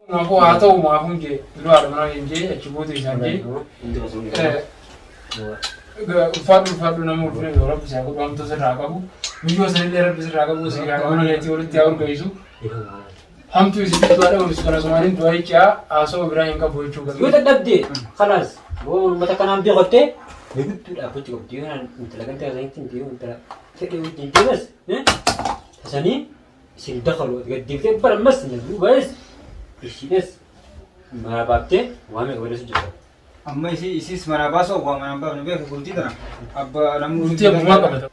Maafuu haa ta'u maafuun jee dura haadha manaa hin jee achi booda isaan jee. Ulfaadhu ulfaadhu nama ulfina yoo rabbi isaa godhu hamtuu sirraa qabu. Miyyoo sanillee rabbi sirraa qabu si haadha mana keetii walitti haa urgeessu. Hamtuu isin du'a dhabamsu kana sumaaniin du'a hiccaa haasawaa biraa hin qabu jechuu Yoo qabdi. dadhabde kalaas yoo uummata kanaan beekatte guddaa dhaabbachuu qabdi. Yoo intala ganda keessatti yoo intala fedhe wajjin deemas tasanii isin dakalu gaddeebitee bara ammas na duubaes ishiinis manaa baaftee waan meeqa barreessu jirta. Amma isii isiis manaa baasuu waa manaan baafne beeku bultii tana abba namni Bultii abbumaa qabata.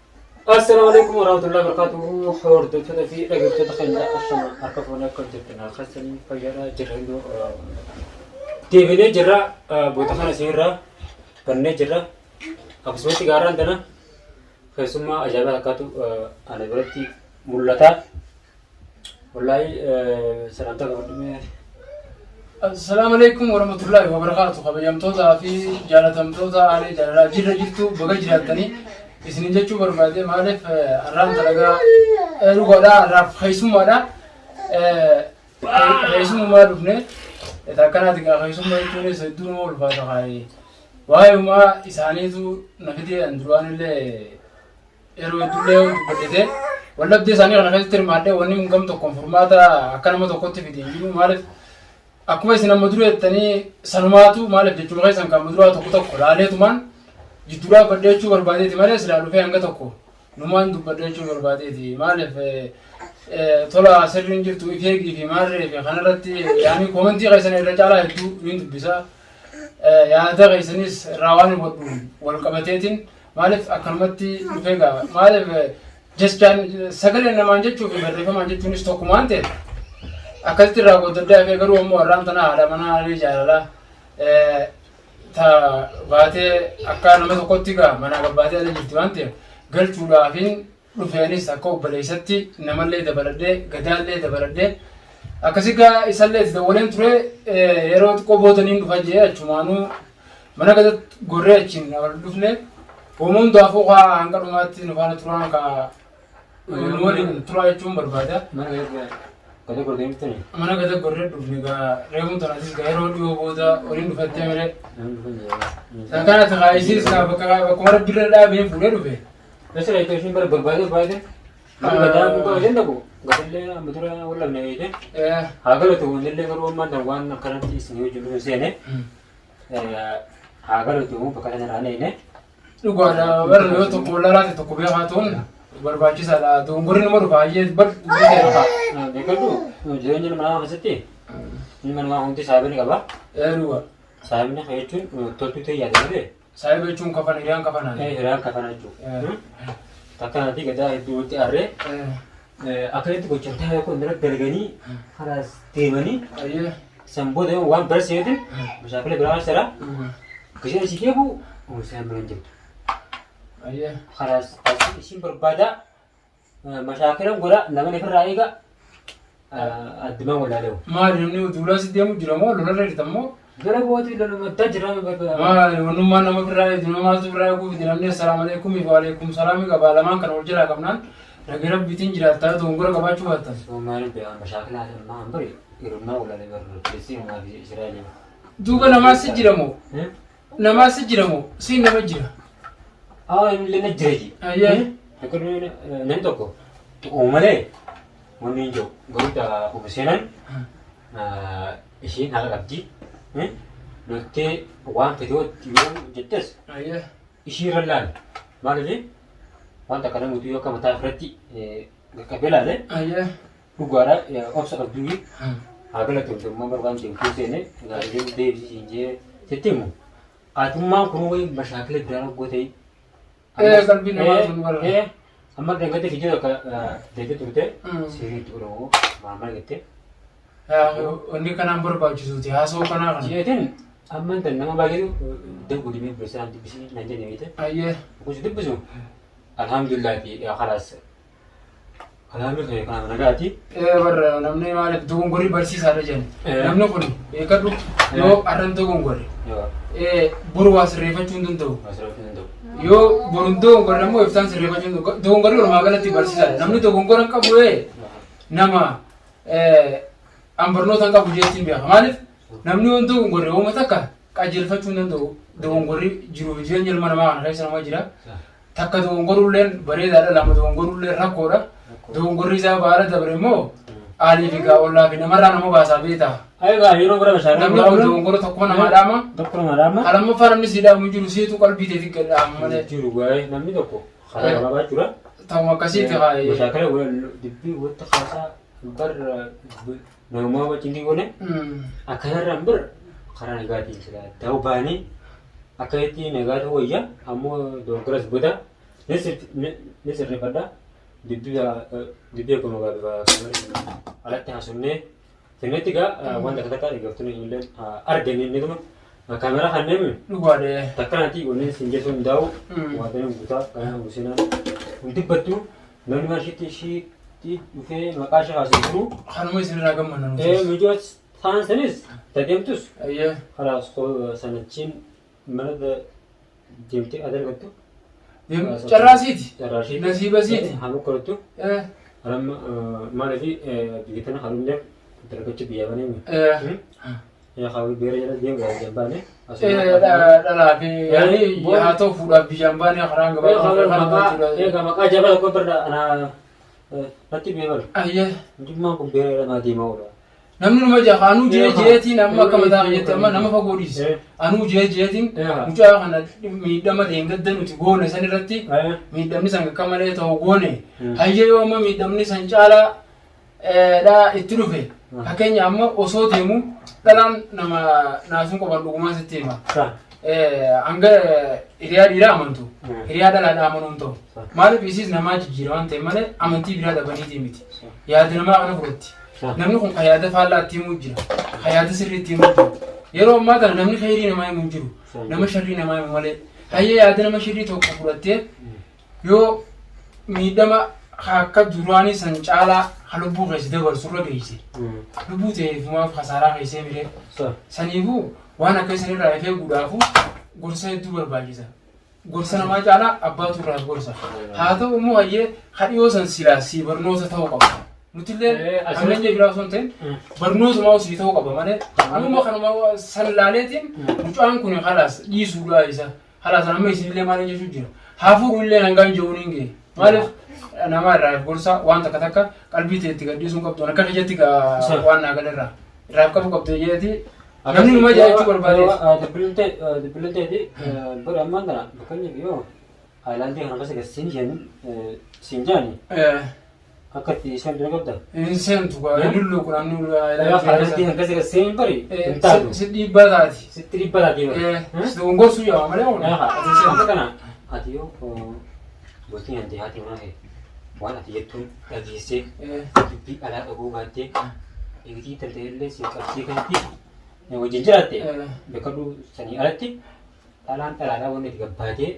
Assalaamu alaikum warahmatullahi wabarakatuh. Hordoftoota fi dhaggeeffattoota keenya ashama harka fuunee akka jirtan harkasanii fayyaadha jirra iyyuu deebinee jirra boota kana isinirraa bannee jirra akkasumatti gaarraan tana keessummaa ajaa'ibaa takkaatu ana biratti mul'ata. Wallaahi sagantaa qabadhumee. Assalaamu alaikum warahmatullahi wabarakatuh. Kabajamtootaa fi jaalatamtoota aanee jaalalaa jirra jirtu baga jiraattanii isinin jechuu barbaade maaliif har'aan dalagaa dhugaadha har'aaf keessummaadha. Keessummaa dhufne akkanaati gaa keessummaa jechuunis hedduu nama ulfaata kaayee. Waa'eemaa isaaniitu na fidee an duraan illee yeroo heddullee dubbadhete wallabdee isaanii kana keessatti hirmaadhee wanni gam tokkoon furmaata akka nama tokkotti fide hin jiru maaliif akkuma isin amma dura jettanii sanumaatu maaliif jechuun keessan kan duraa tokko tokko laaleetumaan jidduu dhaabbadhee jechuu barbaadeeti malee silaa dhufee hanga tokko numaan dubbadhee jechuu barbaadeeti maaliif tola sirriin jirtu ifeegii fi maarree fi kanarratti yaanii koomentii keessan irra caalaa hedduu niin dubbisa yaada keessanis irraa waan hubadhu wal qabateetiin maaliif akkanumatti dhufee gaa maaliif jechaan sagaleen namaan jechuu fi barreeffamaan jechuunis tokkuma waan ta'eef akkasitti irraa qoodaddaa hafee garuu ammoo har'aan tana haadha manaa haalii jaalalaa ta baatee akka nama tokkotti gaa manaa gabbaatee ala jirti waan ta'eef galchuudhaafin dhufeenis akka obboleessatti namallee dabaladhee gadaallee dabaladhee akkasi gaa isallee itti dawwaleen ture yeroo xiqqoo boodaniin dhufa jee achumaanuu mana gada gorree achiin wal dhufne hooma hundaafuu kaa hanga dhumaatti nu faana turaan kaa nu waliin turaa jechuun barbaada. Mana gada gortee dhuftanii? Mana gada gorree dhufne gaa reefuun tanaatis gaa yeroo dhiyoo booda waliin dhufattee malee. Namni dhufan jira. Kana takaa isiis gaa bakka bakkuma rabbi irra dhaabeen fuudhee dhufe. Bas reetu ishiin bara barbaadee barbaadee. Mana gadaa muka isheen dhabu. Gadallee amma dura wal dhabne eeyite. Haa galatu wanillee garuu ammaan tan waan akkanatti isin wajjin dhufu seene. Haa galatu bakka kana irraa neene. Dhugaadha bara yoo tokko wallaalaa ta'e tokko beekaa ta'uun barbaachisaadha. Dogongorri nama dhufa hayyee bar dubbii ta'e dhufa. Beekadhu jireenya ilma namaa keessatti ilma namaa hundi saahiba ni qaba. Dhuga. Saahibni jechuun toltuu ta'e yaada malee Saahiba jechuun kafana hiriyaan kafanaa. Hiriyaan kafana jechuudha. Takka nati gadaa hedduu walitti aarree akkasitti gochaa ta'e kun dura dalaganii karaas deemanii san booda yoo waan bara seetin mashaakila biraa sara gishee isii deebu isaan bira hin jirtu. Karaas isiin barbaadaa Mashaakilan godha nama ifirraa eega addumaan wallaaleewu. Maali namni duulaa si deemu jira moo lolarra jirta moo? Gara bootii lolumatti jira. Maali wannummaan nama ofirraa eegu nama maaltu ofirraa eeguu fide namni assalaamu alaikum fi waalaikum salaami qaba lamaan kana wal jalaa qabnaan nagee rabbiitiin jiraattaa dogongora qabaachuu baattan. Maali beekaa mashaakilaa ammaa hambari hirummaa wallaalee barbaadu Filistiin fi Israa'eel. Duuba namaa si jira moo? Namaa si jira moo? Siin nama jira. Haa inni na jira ji. Ayyee. Akka namni tokko tuquu malee wanni hin jiru. Garuu ta ufu seenan ishiin haqa qabdi. Loltee waan fedhe yoo jettes Ayyee. ishii irra laala. Maaliif wanta kana nuti yoo akka mataa irratti qaqqabee laale Ayyee. dhugaadha obsa qabduu haa galatoomte ummaan barbaan deemtuu seene gaariin deebisii siin jee sitti himu. Atummaan kun wayi mashaakila biraa rakkoo ta'e. Qalbii namaa sun barra. Amma dhangate fijoo takka deemtee turte sirrii itti godhamu maal maal jettee. Wanni kanaan barbaachisuuti haasoo kanaa kana. Jeetiin amma intal nama baay'eetu dawwu dimee bilisa dubbisii naan jenne beekte. Ayyee. Kunis dubbisu alhamdulillah khalaas Kalaamni kee kana nagaati. Warra namni maaliif dogongorri barsiisaadha jedhan. Namni kun beekadhu yoo arran dogongorre boru waa sirreeffachuu hin danda'u. Yoo boru hin dogongorre ammoo iftaan sirreeffachuu hin danda'u. Dogongorri walumaa galatti barsiisaadha. Namni dogongora hin qabu nama An barnoota hin qabu jeettiin beeka. Maaliif namni wanti dogongorre uuma takka qajeelfachuu hin danda'u. Dogongorri jiruuf jireenya ilma namaa kana keessa nama jira. Takka dogongorulleen bareedaadha, lama dogongorulleen rakkoodha. Dogongorri isaa baala dabre immoo aalii fi gaa ollaa fi namarraa nama baasaa beektaa. Egaa yeroo bira bashaara Namni kun dogongora tokko namaa dhaama. Tokko nama dhaama. Lammaffaa namni sii dhaamu hin jiru siitu qalbii teetii gad dhaama malee. Jiru waa'ee namni tokko karaa gabaabaa jechuudha. Ta'uma akkasiiti kaa'ee. Mashaakala dubbii wanta kaasaa bar namumaa wajjin goone akkanarraan bir karaa nagaatiin sila ta'u baanii akkasitti nagaa ta'uu wayya ammoo dogoggoras booda ni sirreeffadha dubbii akkuma alatti haasofnee finnetti gaa wanta akka takka dhaggeeffattoonni illee arganii inni tuma kaameraa kanneen Dhugaadha. takkanatti onneen siin jechuun hundaa'u waadana guutaa ganaa guusinaa hin dubbattu namni mana ishiitti ishiitti dhufee maqaa ishee kaasee jiru. Kanuma isinirraa gammanna nuti. Ee mijoo ta'an sanis tadeemtus Ayyee. kalaas sanachiin mana deemtee adargattu. Carraasiiti. Carraashiiti. Nasiibasiiti. Haa boqqolattu. Haramma maaliif biyya tana harumneef dargachuu biyya banee. Yaa beera jala deemu biyyaan baane. Dhalaa fi haa ta'u fuudhaaf biyyaan baane karaan gabaabaa. Egaa maqaa jabaa tokko birra anaa natti beekamu. Ayyee. Mucummaan kun beera jedhamaa deemaa oola. Namni numa jaha anuu jee jeetiin amma akka mataa kiyyaatti amma nama fagoo dhiise. Anuu jee jeetiin mucaa kana miidhama dheengadda nuti goone san irratti miidhamni san akka malee ta'u goone. Hayyee yoo amma miidhamni san caalaa dha itti dhufe. Fakkeenya amma osoo deemu dhalaan nama naasuun qaban dhugumaan sitti hima. Hanga hiriyaa dhiiraa amantu hiriyaa dhalaadha amanuu hin ta'u. Maaliif isiis namaa jijjiira waan ta'eef malee amantii biraa dhabaniitii miti. Yaada namaa kana fudhatti. Namni kun kan yaada faallaa itti himuu jira. Kan yaada sirrii itti himuu jira. Yeroo ammaa kana namni kheyrii namaa himu hin jiru. Nama sharrii namaa himu malee. Hayyee yaada nama sharrii tokko fudhattee yoo miidhama akka duraanii san caalaa ha lubbuu keessa dabarsu irra geesse. Lubbuu ta'eefumaaf kasaaraa keessee miree. Saniifuu waan akka isinirraa ifee guudhaafu gorsa hedduu barbaachisa. Gorsa namaa caalaa abbaatu irraa gorsa. Haa ta'u immoo hayyee hadhiyoo san silaa sii barnoota ta'uu qaba. Nutillee hammeenya biraa osoo hin ta'in barnootumaa sii ta'uu qaba malee anuma kanuma san laaleetiin mucaan kun kalaas dhiisuudhaa isa. Kalaas amma isinillee maal jechuu jira. Haa fuudhu illee hangaan jiruun hin ga'e. Maaliif nama irraa gorsa waan takka takka qalbii ta'e itti gadhiisuun qabdu akka kiyyatti waan naa galerraa. Irraa qabu qabdu jeeti. Namni numa jechuu barbaadeeti. Dibbilin ta'eeti bara ammaan kana fakkeenyaaf yoo haayilaandii kana keessa gad siin jedhani akka itti isheen dura qabda. Hin seentu gaa hin lulluuqu namni Haayilaandii kana keessa gad seen bari hin taatu. Si dhiibbaa taati. Sitti dhiibbaa taati bara. Si dogongorsuu yaama malee kun. Amma kana ati yoo bultiin ati haati manaa kee waan ati jettuun dhageessee dubbii alaa dhaguu baattee eegdii tanta'ellee si qabsii kanatti wajjin jiraatte beekadhu sanii alatti dhalaan dhalaadhaa wanni itti gabbaatee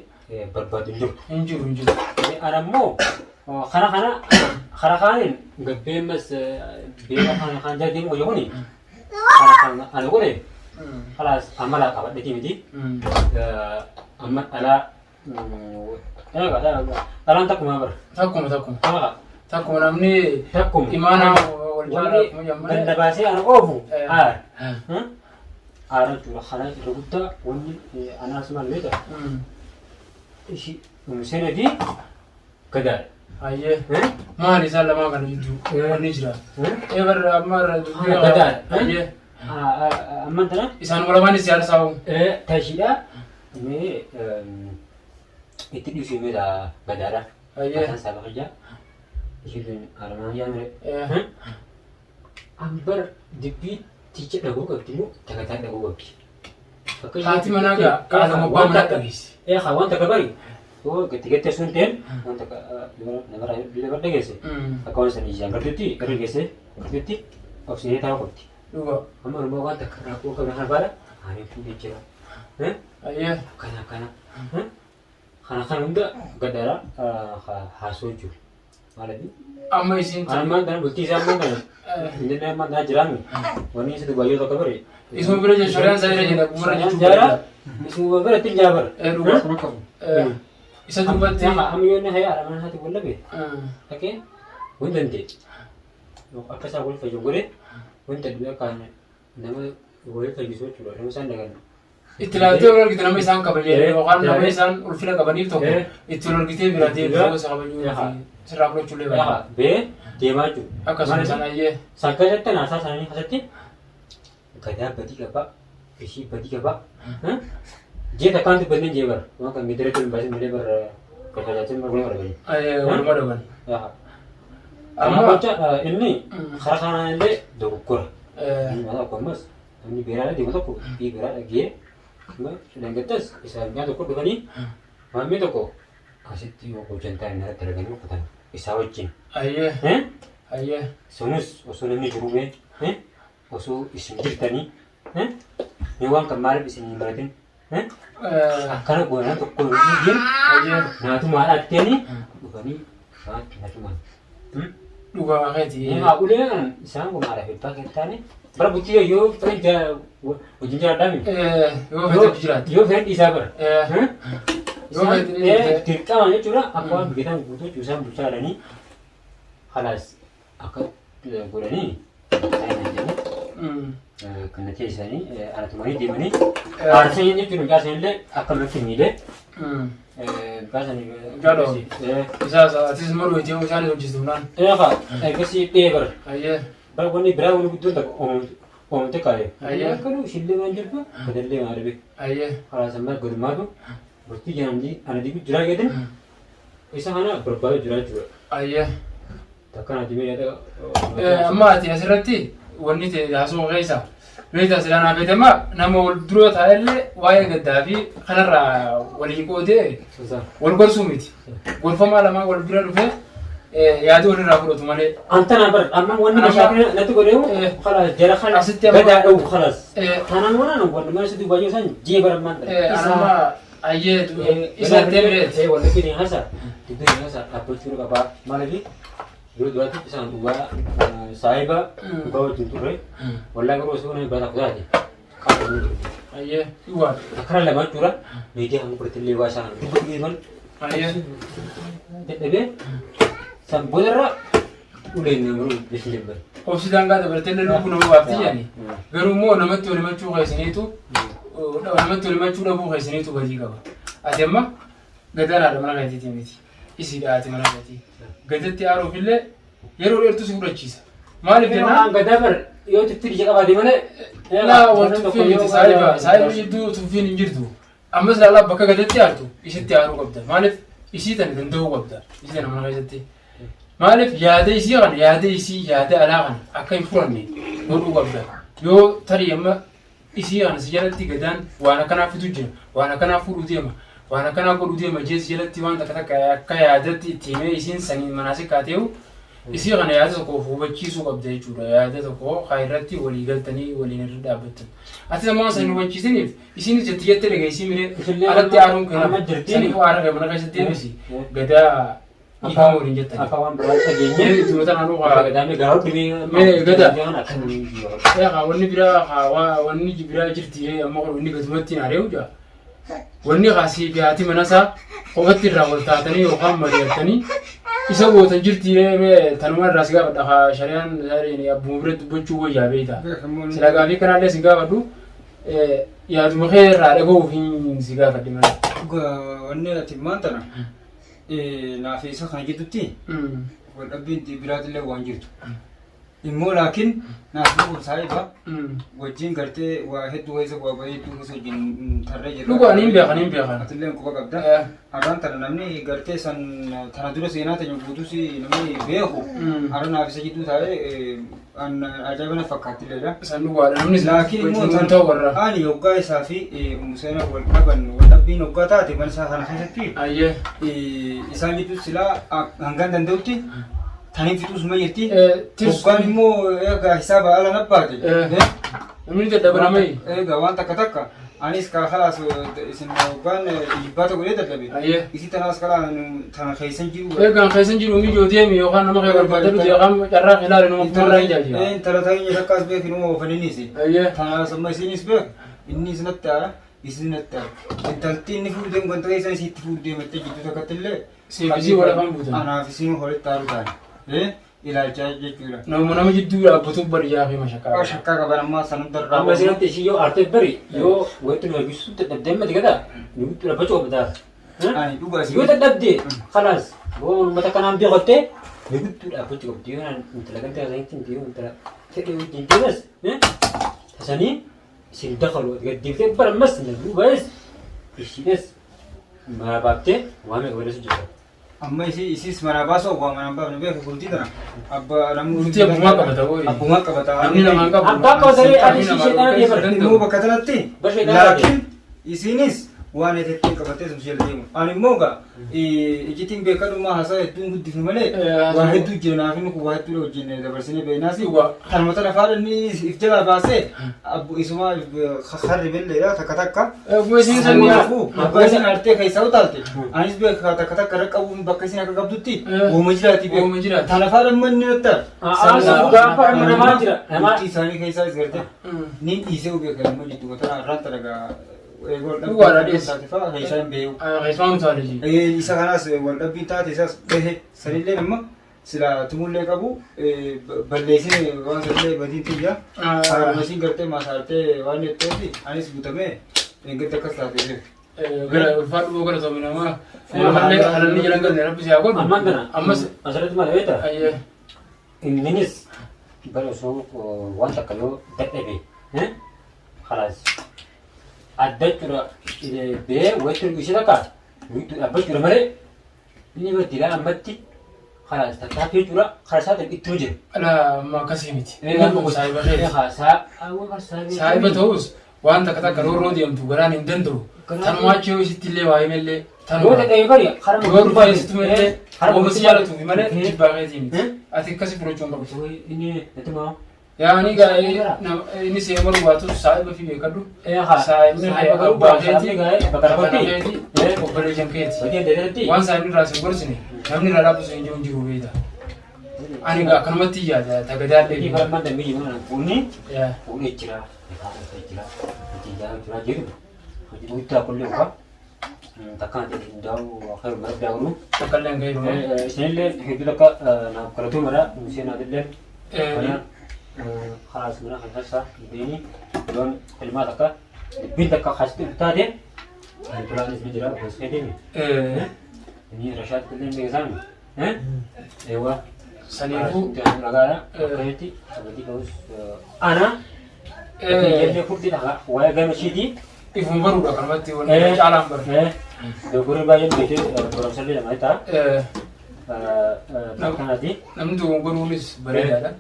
barbaadu hin jirtu. Hin jiru hin jiru. Ana immoo kana kana kara kaaniin gabbee ammas beela kana kan jala deemu wayya kuni kana kan ana godhe kalaas amala qabadhetii miti amma dhalaa Dhalaan takkuma bara. Takkuma takkuma. Takkuma. Takkuma namni Takkuma. imaana wal caalaa Wanni akkuma jedhan malee. ganda baasee ana oofu Eh. aara. Aara jechuudha. Kana irra guddaa wanni anaas maal beekta? Ishii seenee fi gadaadha. Hayyee. Maali isaan lamaan kana jidduu wanni jira. Eebarra amma irra dubbii. Gadaadha. Hayyee. Amman tana Isaan lamaan siyaasa saa'u. tashiidha. Mee itti dhiisuu mee gadaadha. Hayyee. Mataan isaa bakayyaa. Ishiin tun aramaan yaamire. Ambar dubbii ticha dhaguu qabdi moo takataa dhaguu qabdi? Haati manaa gaa qaama abbaa manaa dhageessi. Ee haa wanta akka bari yoo gatti gattee sun ta'een wanta akka namarraa namarra dhageesse akka waan sana ijaan gartutti gartu geesse gartutti obsinee taa'uu qabdi. Dhugaa. Amma immoo waan takka rakkoo qabna kana baala ani fuudhee jira. Ayyee. Akkana akkana. Kana kana hunda gadara haasoo jiru. Maaliif? Amma isiin Ana ammaan tana bultii isaa ammaan tana. Inni ammaan tana jiraami. Wanni isa dubayyoo tokko bare. Isuma bira jira shari'aan isaa bira jira gubara jechuun Jaara. Isuma bira ittiin jira bara. Ee dhugaa. Isa duubatti. Amma yoo inni hayyaa aramaan haati wallabe. Dhaqee waan danda'e. Akka isaa wal fayyadu godhee. Wanta du'a kan nama wayii fayyisu jechuudha. Nama isaan dagannu. Itti ilaaltee wal argite nama isaan kabajee yookaan nama isaan ulfina qabaniif tokko itti wal argitee bira deemtee isa kabajuu fi sirraa fudhachuu illee barbaada. Bee deemaa jiru. Akkasuma isaan ayyee. San keessatti naasaa isaanii keessatti gadaa badii qabaa, ishii badii qabaa. Jee takkaan dubbannee jee bara. Waan kan miidhagina tolu baasee malee bara gadaa bara waluma dhabanii. Waluma dhaban. Amma gocha inni karaa kanaan illee dogoggora. Inni mataa ammas namni biraa deemu tokko dubbii biraa dhagee dangattas isaan mi'a tokko dhufanii maammii tokko asitti yoo hojjan ta'an irratti dalaganii uffatan isaa wajjin. Ayyee. Ayyee. Sunis osoo namni jiru mee osoo isin jirtanii mee waan kan maaliif isin hin baratin akkana goonaan tokko hin jiru naatumaa dhaatteeni dhufanii waan natumaan. Dhugaa keeti. Haa ulee isaan kun haadha fi abbaa kan taane bara bultii yoo fedhan wajjin jiraadhaami. Yoo fedhan jiraatti. Yoo fedhan dhiisaa bara. Yoo fedhan Dirqama jechuudha akka waan biyya guutuu jechuudha isaan bulchaa jiranii halaas akka godhanii kan teessanii anatumanii deemanii aarsanii jechuudha mucaa sanillee akka manatti miilee Jalo. Isaas atis maruu itee isaan hojjetu naan. Eegaa ergasii dhee bara. Ayyee. Bara wanni biraa wanni guddoon takka oomte kaa'e. Ayyee. Akkanuu ishillee waan jirtu gadallee waan arbe. Ayyee. Karaa sammaa gadumaatu bultii jaanjii ana diigu jiraa jedhan isa kana barbaadu jiraa jechuudha. Ayyee. Takka na dimee yaada. Amma ati asirratti wanni ta'e haasoo keessa beektaa silaa naa beekama nama wal dura taa'ellee waa'ee gaddaa fi kanarraa walii qoodee wal gorsuu miti. Gorfamaa lamaa wal bira dhufee yaada walirraa fudhatu malee. Antana bar amma wanni mashaakila natti godheewu khalaas jara kana Asitti amma- gadaa dha'u khalaas. Kanaan waan wanni mana sitti baay'ee isaan jee barammaan Anamma ayyee isa deebireeti. Wanni kini hasa dubbii hasa dhaabbachuu qabaa maaliif yeroo duraatti isaan dhugaa saahiba dhugaa wajjin turre wallaa garuu osoo nama baata kutaate qaama jiru. Ayyee dhugaadha. Akkana lama jechuudha miidiyaa kan gurgurte illee waa isaan dubbatu deeman Ayyee. dadhabee san boodarra uleen nama jechuun jabban. Obsi daangaa dabartee illee lubbuu nama baafti jedhani. Garuu immoo namatti wal himachuu keessaniitu namatti wal himachuu dhabuu keessaniitu badii qaba. Ati amma gadaan haadha mana keetiitii miti. Isiidha haati mana keetii. Gadatti aaruuf illee yeroo dheertuu si fudhachiisa. Maaliif jennaan? Gadaa bar yoo tuffii ija qabaate malee. Laa wal tuffii miti saahiba. Saahiba jidduu tuffiin hin jirtu. Ammas laalaa bakka gadatti aartu isitti aaruu qabda. Maaliif isii tana danda'uu qabda. Isii tana mana keessatti. Maaliif yaada isii kana yaada isii yaada alaa kana akka hin furanne godhuu qabda. Yoo tarii amma isii kana si jalatti gadaan waan akkanaa fidu jira, waan akkanaa fuudhuu deema, waan akkanaa godhuu deema jee si jalatti waan takka takka akka yaadatti itti himee isiin saniin manaa si kaateehu isii kana yaada tokko hubachiisuu qabda jechuudha. Yaada tokko haa irratti walii galtanii waliin irra dhaabbattan. Ati ammoo san hin hubachiisiniif isiinis jetti jettee dhageessii miree alatti aaruun amma kenna. jirtiin. Saniifuu aara kee mana keessatti deebisi. Gadaa dhiifama waliin jettani. Akka waan biraa dhageenye. Mee ittuma tanaan waa Gadaamee gahaa dhibee. Mee gada. Eegaa wanni biraa haa wanni biraa jirti amma kun wanni gadumatti hin areewu jaa. Wanni haa sii fi haati mana isaa qofatti irraa wal taatanii yookaan mari'attanii isa gootan jirti mee tanuma irraa si gaafadha haa shari'aan sareen abbuma bira dubbachuu wayyaa beekta. Sila gaafii kanaallee si gaafadhu yaaduma kee irraa dhaga'uuf hin si gaafadhe malee. Wanni ati maan tana naaf isa kana jidduutti wal dhabbiin biraatillee waan jirtu. Immoo laakiin naaf dhuguun saahiba wajjin gartee waa hedduu keessa waa bahee hedduu keessa wajjin tarree jirra. Dhugaa niin beekan niin beekan. Atillee quba qabda. Har'aan tana namni gartee san tana dura seenaa teenya guutuus namni beeku. Har'a naaf isa jidduu taa'ee ajaa'iba na fakkaattileedha. San dhugaadha namni Laakiin immoo wajjin ta'u warra. ani hoggaa isaa fi Museenaa wal dhaban wal dhabbiin hoggaa taate mana isaa kana keessatti Ayyee. isaan jidduu silaa hangaan danda'utti taniin fixuus ma jirti. Tirsu. Hoggaan immoo egaa hisaaba ala nabbaate. Namni dadhaba namai. Egaa waan takka takka anis kaa khalaas isin hoggaan dhiibbaa godhee dadhabe. Ayyee. Isii tanaas kalaa tana keessan jiru. Eegaan keessan jiru mijoo deemi yookaan nama kee barbaadatu yookaan carraa kee ilaali nama fuulduraa hin jaajiba. Intala ta'iin takkaas beeku numa oofaniinis. Ayyee. Tanaas amma isinis beeku inni isinatti aara isin natti aara. Intalti inni fuudhu deemu wanta keessan isitti fuudhu deemattee jidduu takkatti illee. Siif isii wal afaan buutan. Anaaf isin walitti aaru taane. ilaalchaa jechuudha. Nama nama jidduu dhaabbatuuf bari yaafee mashaqaa. Shakkaa qaban ammaa san hundarraa. Amma asirratti ishii yoo aartee bari yoo walitti nu argisiisuu dadhabdee amma digataa nu dhabbachuu qabda. Ani dhugaa isin. Yoo dadhabde khalaas boo uummata kanaan beekattee nu gidduu dhaabbachuu qabdi. Yoo naan intala ganda isaaniitti miti yoo intala fedhe wajjin deemas tasanii isin dakalu gaddeebitee bara ammas na duubaes ishiinis manaa baaftee waa meeqa balleessu jirta. Amma isii isiis manaa baasuu abbaa manaa hin baafne beeku bultii tana. Abbaa namni Bultii abbummaa qabata wayii. Abbummaa qabata. Namni namaan qabu. Abbaa qabatanii Namni ati ishee namaan dhala qabu. deeman. Immoo bakka tanatti Bashee dhala laakiin isiinis waan etettiin qabattee sun ishee deemu. Ani immoo gaa iccitiin beekadhummaa haasaa hedduun guddifnu malee waa hedduu jira naaf inni kun waa hedduu wajjin dabarsinee beeknaas. Dhugaa. Kanuma tana faana inni if jalaa baasee isumaa harri belleedha takka takka. Akkuma isin sanni Kanaafuu abbaa isin aartee keessaa utaalte anis beeka takka takka irra qabuun bakka isin akka qabdutti uuma jiraati beeka. Uuma jiraati. Tana faana manni natti Aasu gaafa amma namaa jira. Namaa Bultii isaanii keessaa is gartee ni dhiisee beeka immoo jidduma tana irraan tana eegoo Dhugaadha dhiyeessi. taate fa'a keessaa hin beeku. Keessumaa mutaalee jiru. Isa kanaas wal dhabbiin taate isaas gahe sanillee nama sila tumullee qabu balleessine waan sanillee badiin tiyya. Haaruma isiin gartee maasaartee waan jetteefi anis guutamee eeggatti akkas taate beeku. Gara ulfaadhu boo gara tomi namaa. Ammallee halalli jiran galle rabbi si haa godhu. Ammaan tana Ammas asirratti maal beektaa? ayyee. Inninis bara osoo waan takka yoo dadhabe khalaas adda jechuudha bee walitti ishee takka widduu dhaabbachuudha malee inni bara dilaa ammatti khalaas tattaaffii jechuudha karaa isaatiin ittuma jira. Ala amma akkasii miti. Inni kun saahiba keeti. Saahiba ta'us waan takka takka roorroo deemtu garaan hin danda'u. Tanumaa achi yoo isitti illee waa himellee Yoo tanuma. dadhabe bari karaa Yoo dhufee isitti himellee ooma si jaalatuufi malee jibbaa keetii miti. Ati akkasii fudhachuu hin qabdu. Inni natuma Yaani gaa inni see maru baatu saahiba fi beekadhu. Saahibni kee abbaa keeti, kafana keeti, obboleeyyan keeti. Waan saahibni irraa sin gorsine namni irraa dhaabbisu hin jiru hin jiru beekta. Ani gaa akkanumatti yaada tagadaallee. Yaa. Fuudhee jira, nikaasa jira, hojii jira jedhu hojii guddaa qollee ufa takkaan ta'e hundaa'u khayru rabbi haa godhu. Takka illee hin gahiru. Isinillee hedduu takka naaf galatoomara seenaatillee kana khalaas mana kan keessa deemi yoon ilmaa takka dubbiin takka kaasitti taate duraanis ni jira obboleessa kee deemi. Inni rashaad illee ni beeksisaan. Eewwa. Saniifuu Nagaadha. Akkamitti sababii ta'us ana jennee furtii dhagaa waa'ee gama ishiitii. Ifuma baruudha kanumatti wanti caalaan baru. Dogoggorri baay'een beekee barumsallee namaa ta'a. Akkanaati. Namni dogoggoruunis bareedaadha.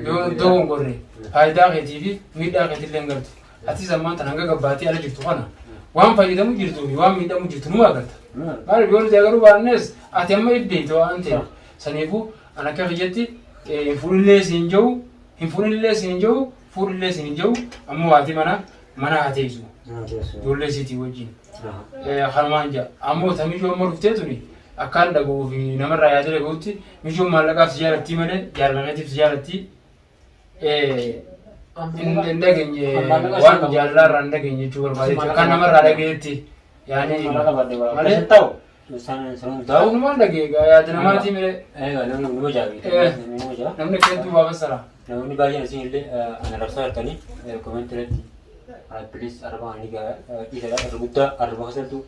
Yoo dogoggorre faayidaa keetii fi miidhaa keetillee hin gartu. Atis ammaan tan hanga gabbaatee ala jirtu kana waan fayyadamu jirtuu fi waan miidhamu jirtu numa agarta. Maaliif yoo nuti agaruu baannes ati amma ibbeeyta waan ta'eef. Saniifuu an akka kiyyatti hin fuudhillee siin jiru hin fuudhillee siin jiru fuudhillee siin jiru ammoo haati mana mana haa teessu ijoollee isiitii wajjin. Kanumaan jaa ammoo ta miyyoo amma dhuftee tuni akkaan dhaga'uu fi namarraa yaada dhaga'utti miyyoon maallaqaaf si jaalattii malee jaalala keetiif si jaalattii hin dhageenye waan jaalalaarraa hin dhageenye jechuu barbaade kan namarraa dhagayetti yaani malee ta'u San ta'u numaan dhagee egaa yaada namaatii malee nama jaabi. Nama jaa. Namni akka hedduu waa fassara. Namoonni baay'een isin illee ana rabsaa jirtanii komentii irratti bilis arraba ani dhiisadha irra guddaa arraba kasaltu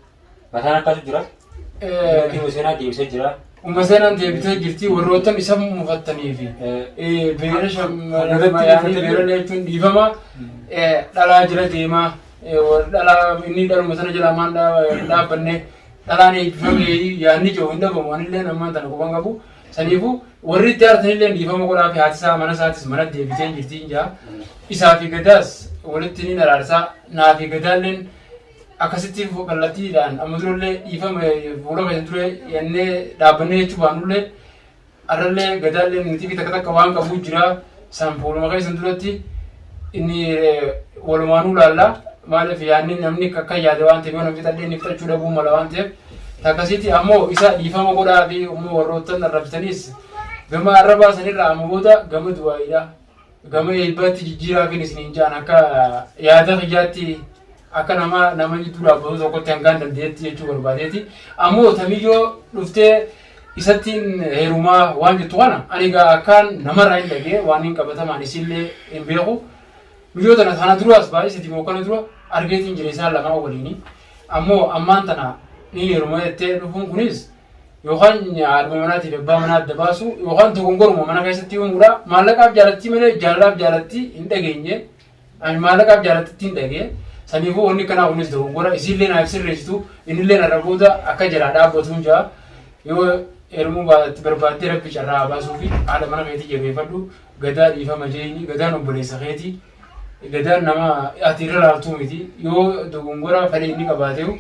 mataan akkasu jira. Mootii seenaa deebisee jira. Umma seenaan deebitee jirti warroottan isa mufattanii fi beera shamarran beera jechuun dhiifama dhalaa jira deemaa dhalaa inni dhaluma sana jala maan dhaabbanne dhalaan eebbifame yaadni jiru hin dhabamu anillee ammaan tana quban qabu saniifuu warri itti aartanillee dhiifama godhaa fi haati isaa mana isaatis mana deebitee jirti hin jaa isaa fi gadaas walitti ni araarsaa naa fi gadaalleen akkasitti kallattiidhaan amma durallee dhiifama fuula keessa ture jennee dhaabbannee jechuu baannullee arrallee gadaallee nuti fi takka takka waan qabu jira san fuuluma keessan duratti inni walumaanuu laalla maaliif yaadni namni akka yaade waan ta'eef yoo namni fixallee inni fixachuu dhabuu mala waan ta'eef takkasitti ammoo isa dhiifama godhaa fi ammoo warroottan arrabsaniis gama arrabaa sanirraa amma booda gama du'aayiidha gama eebbaatti jijjiiraafin isiniin ja'an akka yaada kiyyaatti akka nama nama jidduu dhaabbatu tokkotti hangaan dandeetti jechuu barbaadeeti. Ammoo tamiyyoo dhuftee Isattiin heerumaa waan jettu kana ani egaa akkaan namarraa hin dhagee waan hin qabatamaan isiillee hin beeku. Miyyoo tana kana duraas baay'ee sadii moo kana dura argeetiin jira isaan lamaa waliini. Ammoo ammaan tana ni heeruma jettee dhufuun kunis yookaan haadhuma manaatiif abbaa manaa adda baasu yookaan dogongoruma mana keessatti uumuudha. Maallaqaaf jaalattii malee jaalalaaf jaalattii hin dhageenye. Ani maallaqaaf jaalattitti hin dhagee. Saniifuu wanni kanaa kunis dogongora. Isiillee naaf sirreessitu innillee narra booda akka jalaa dhaabbatuun jaa. Yoo heerumuu barbaaddee rabbi carraa haa baasuu fi haadha mana keetii jabeeffadhu. Gadaa dhiifama jeeni gadaan obboleessa keetii. Gadaan nama ati irra laaltuu miti yoo dogongora fedhe inni qabaateehu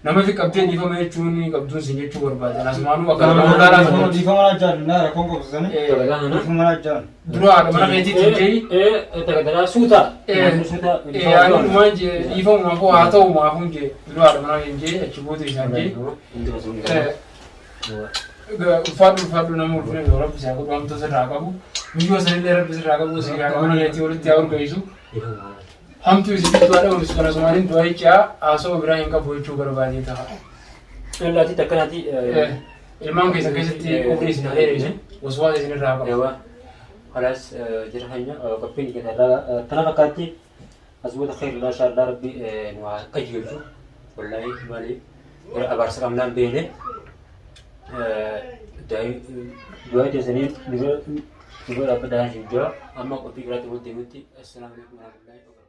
nama fi qabdee dhiifama jechuun qabduun sin jechuu barbaadan asumaanuu akka nama laalaa tokkotti. Dhiifama naa jaan naa rakkoon qabsisanii. Dhiifama naa jaan. Dura haadha mana keetiitiin je'i. Tagadaraa suuta. Suuta. Ani dhumaan jee dhiifamumaafuu haa ta'u maafuun jee dura haadha mana keetiin jee achi booda isaan jee. Ulfaadhu ulfaadhu nama ulfina yoo rabbi isaa godhu hamtuu sirraa qabu. Miyyoo sanillee rabbi sirraa qabu si haadha mana keetii walitti haa urgeessu. Hamtuu isin du'a dhabamsu kana sumaaniin du'a icaa haasawaa biraa hin qabu jechuu barbaadee ta'a. Laati takkanaati. Ilmaan keessan keessatti umrii isin haa dheeressu waswaasa isin irraa qabu. Ewa. Khalas jira keenya qophiin keenya tana fakkaatti as booda khayr insha Allah rabbi nu haa qajeelchu. Wallahi maali gara abaarsa qabnaan beene. Du'aa teessanii nurra dhaabbadhaa hin jira. Amma qophii biraatti wal deemutti. Assalaamu alaikum warahmatullahi wabarakatuh.